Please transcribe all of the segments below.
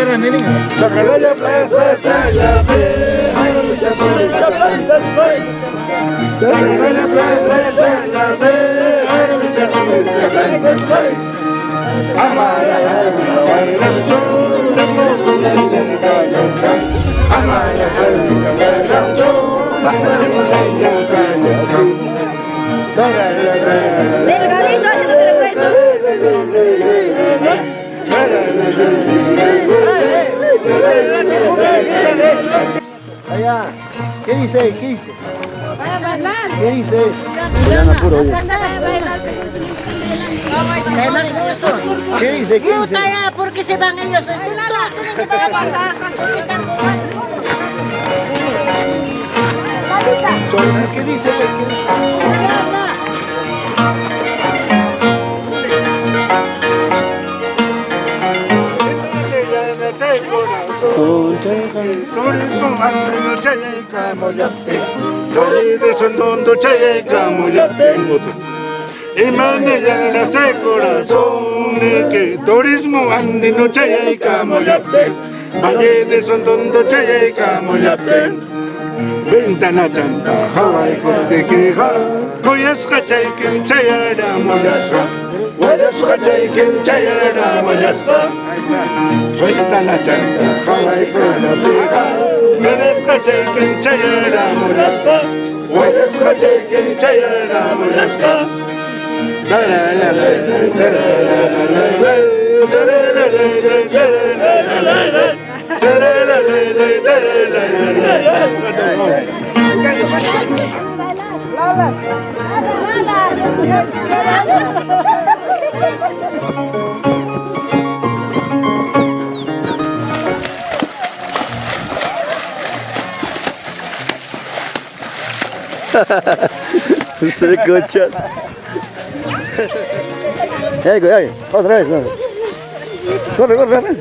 Chacarraya plaza Chayape, Chacarraya plaza Chayape, Delgadito, haciéndote el grueso. Allá. ¿Qué dice? ¿Qué dice? Va a bailar. ¿Qué dice? ¿Qué dice? ¿Qué dice? Puta ya, ¿por qué se van ellos? Todos tienen que pagar. Porque están jugando. ¿Qué dice? ¿Qué dice? Turismo andino chayaykamullaptin Valle de Sondondo chayaykamullaptin Ventana chanta haway kurtikiqa Kuyasqa chaykim chayaramullasqa Wayasqa chaykim chayaramullasqa Ventana chanta haway kurtikiqa Kuyasqa chaykim chayaramullasqa Wayasqa chaykim chayaramullasqa Se escucha. Ey, ey, otra vez. No. Corre, corre, corre.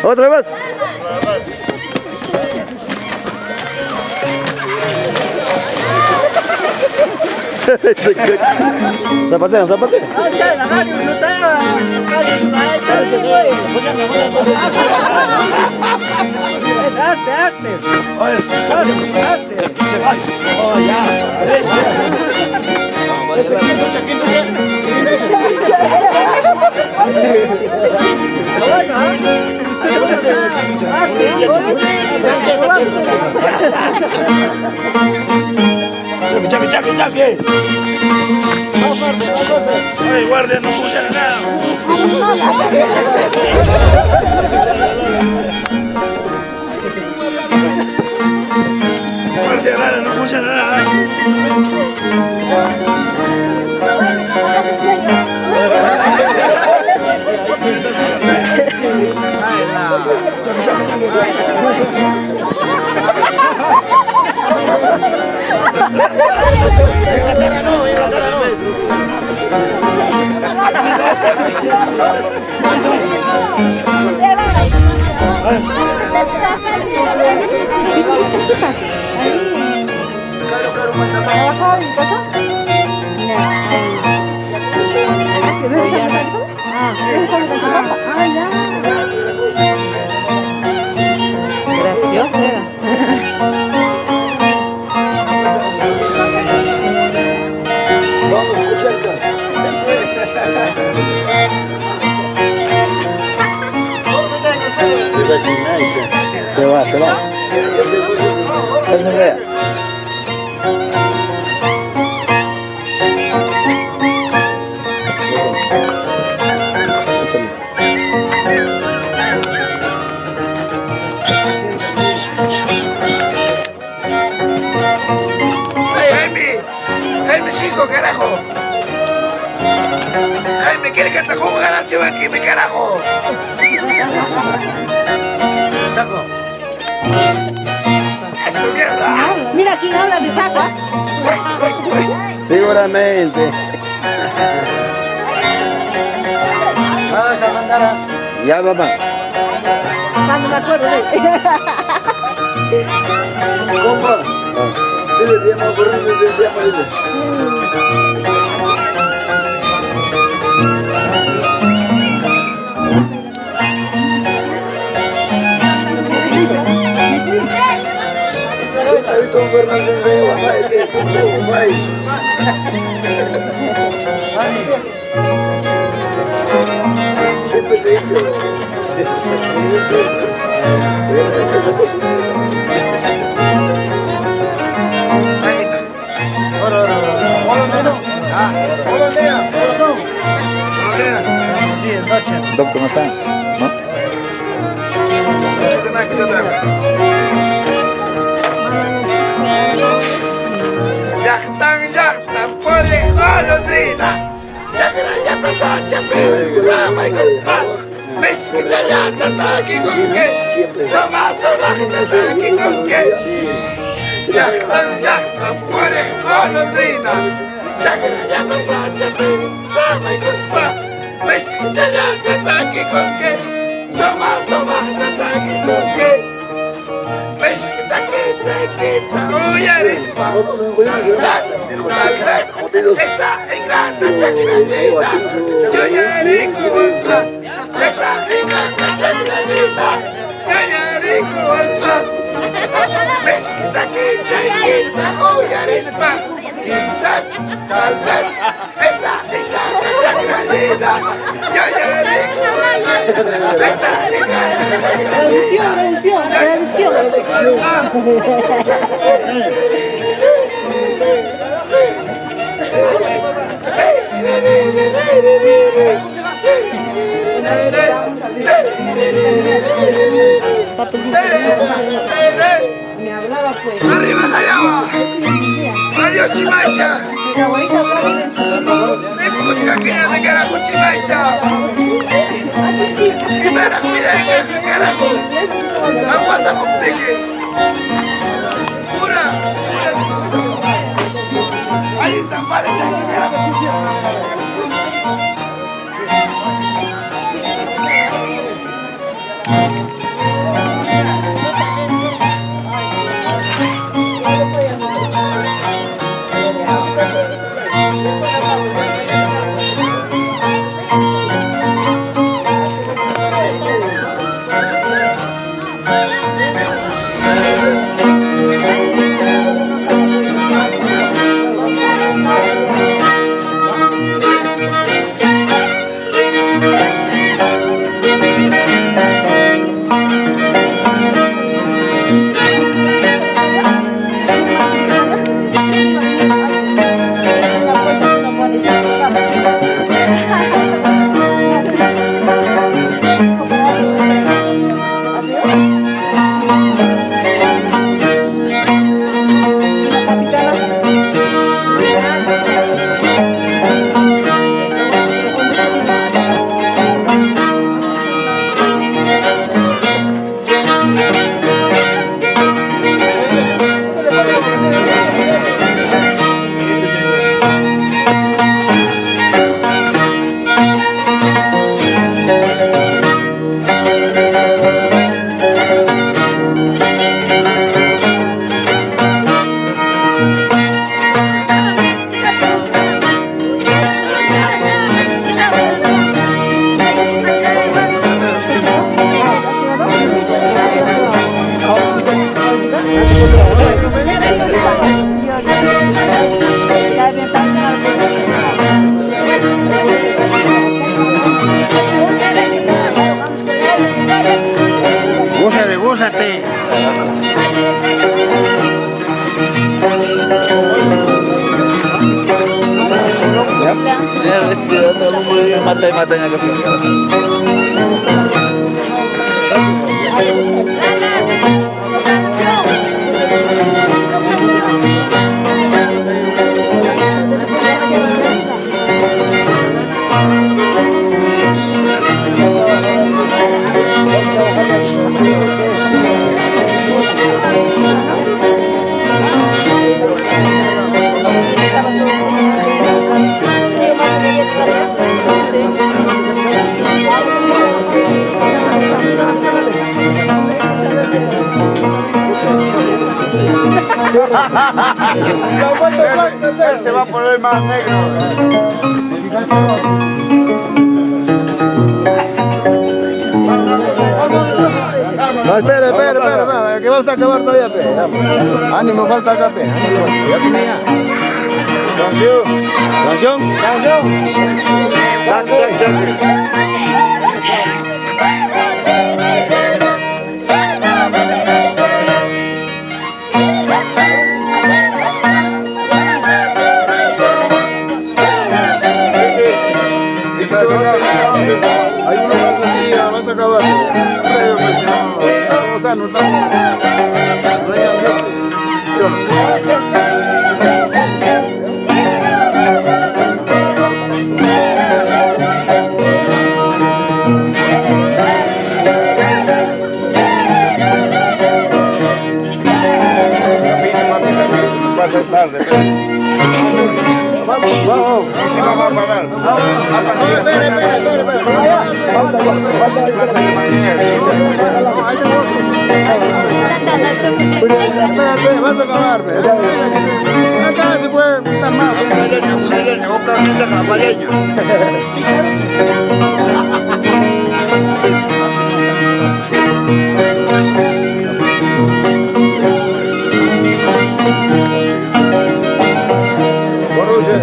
Otra vez. Zapatea, zapatea. ¡Chaque, chaque, chaque! ¡Ay, guardia, no funciona nada! Guardia rara, no funciona nada. ¿Trabajaba en casa? Ah, ya. Gracioso era. Vamos, escuchar. Se va Se va, se va. Se enreda. Échale. ¡Hey, Jaime! ¡Jaime, chico, carajo! ¡Jaime, quiere que te ponga la aquí, mi carajo! ¡Saco! ¡Eso mierda! Mira quién habla de saco. Seguramente. Vamos a mandar a... Ya, papá. Cuando me acuerdo de Compra. Dile, te llamo corriendo, te llamo, dile. Está bien con Fernández de Guamay, Guamay. Siempre te he dicho. Doctor no está, ¿no? Llaqtan llaqtan puriq golondrina Chakrallapa sachapi samaykuspa Miskichallata takikunki Suma sumaqta takikunki Llaqtan llaqtan puriq golondrina Chakrallapa sachapi samaykuspa Miskichallata takikunki Suma sumaqta takikunki Miskitakichaykita uyarispa Quizás, tal vez, esa ingrata chakrallita Yuyarikunqa Esa ingrata chakrallita Yuyarikunqa Miskitakichaykita uyarispa Quizás, tal vez, esa ingrata chakrallita Yuyarikunqa Esa ingrata chakrallita Traducción, traducción. Me hablaba pues. ¡Arriba Jayaba! ¡Adiós Chimacha! Mi abuelita hablaba de ¡Pucha de carajo Chimacha! ¡Primera cuida de carajo! ¡Agua zapopteque! ¡Pura! ¡Ahí está! ¡Parece carajo! La puerta que no pones Gózate, gózate. Mata-matanya ke Thank you. Él se va a poner más negro. No, espera, espera, espera, espera, que vamos a acabar todavía, pe. Ya. Ánimo, falta acá, pe. Ánimo, ya tiene ya. Canción. Canción. Canción. Tac, tac, tac. Hay unos más así, ya vas a acabar. Pero, pues, no, estamos sanos, estamos. No hay ambiente. Camina, papi, camina. Va a ser tarde, pero. Vamos, vamos. Sí, vamos a parar. No, espera, espera, espera, espera. Falta, falta, Plaza de mañana. Espérate, vas a acabar, pe. Acá se puede estar más. Una leña, una leña, otra leña, una leña. Borruche.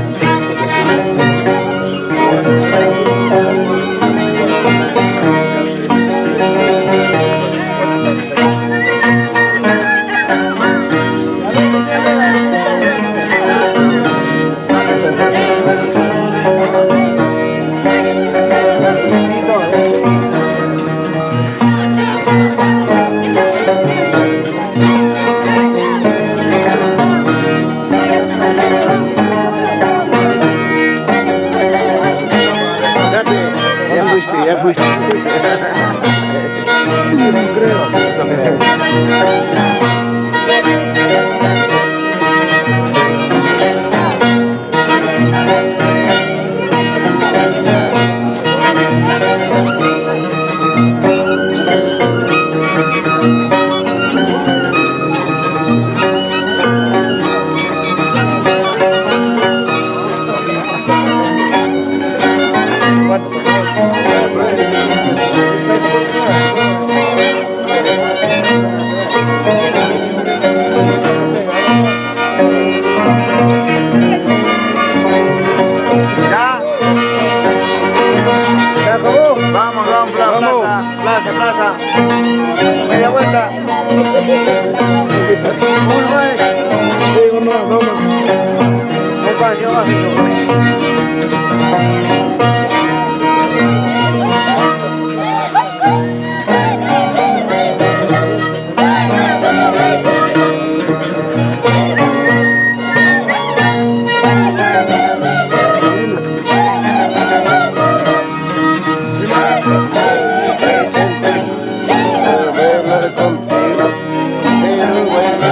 Date. Ya fuiste, ya fuiste. No creo. Ya. ¿Se acabó? Vamos, vamos, plaza, Vamos. plaza, plaza. Media vuelta. Sí, uno más, uno más. Un canción así. Hablar contigo, pero bueno.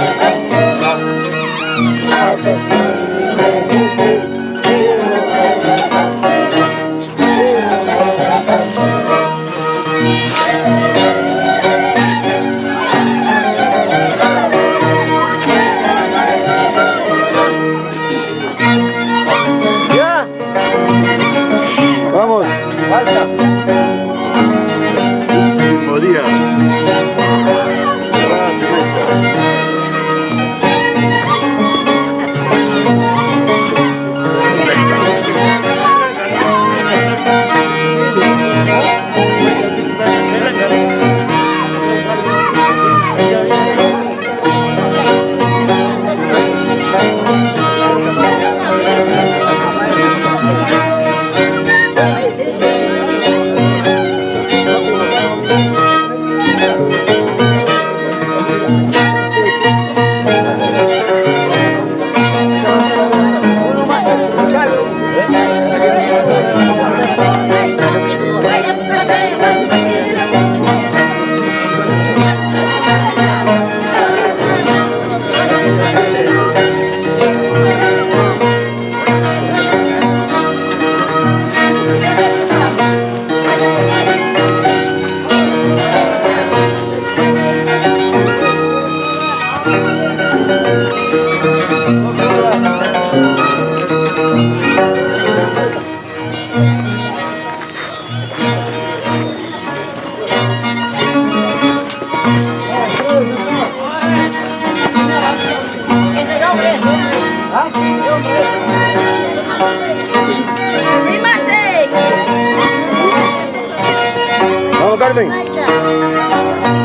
Carmen.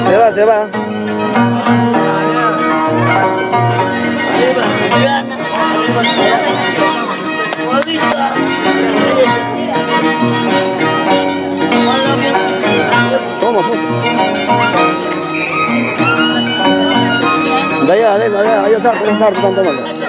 Se va, se va. ¿Cómo, puta? De allá, de allá, allá está, allá está, tanto mal.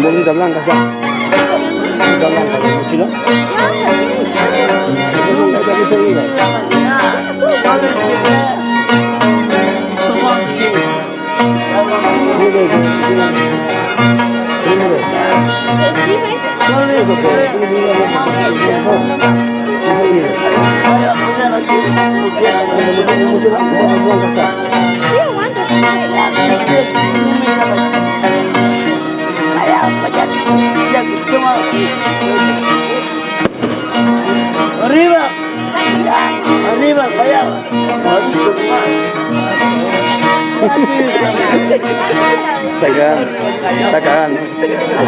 Bolita blanca está. Bolita blanca, ¿de mochila? Arriba, arriba, allá. Está cagando, está cagando.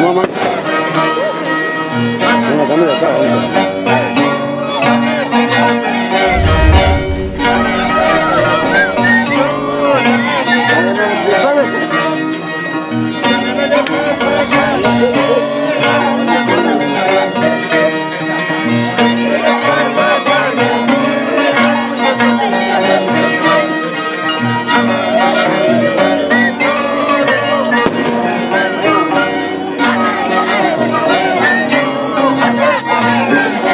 Mamá. Venga, cámara acá, vamos. Thank you.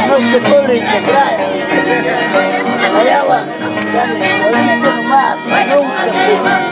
No se pobre integral. Allá va. Ahorita nomás. Nunca.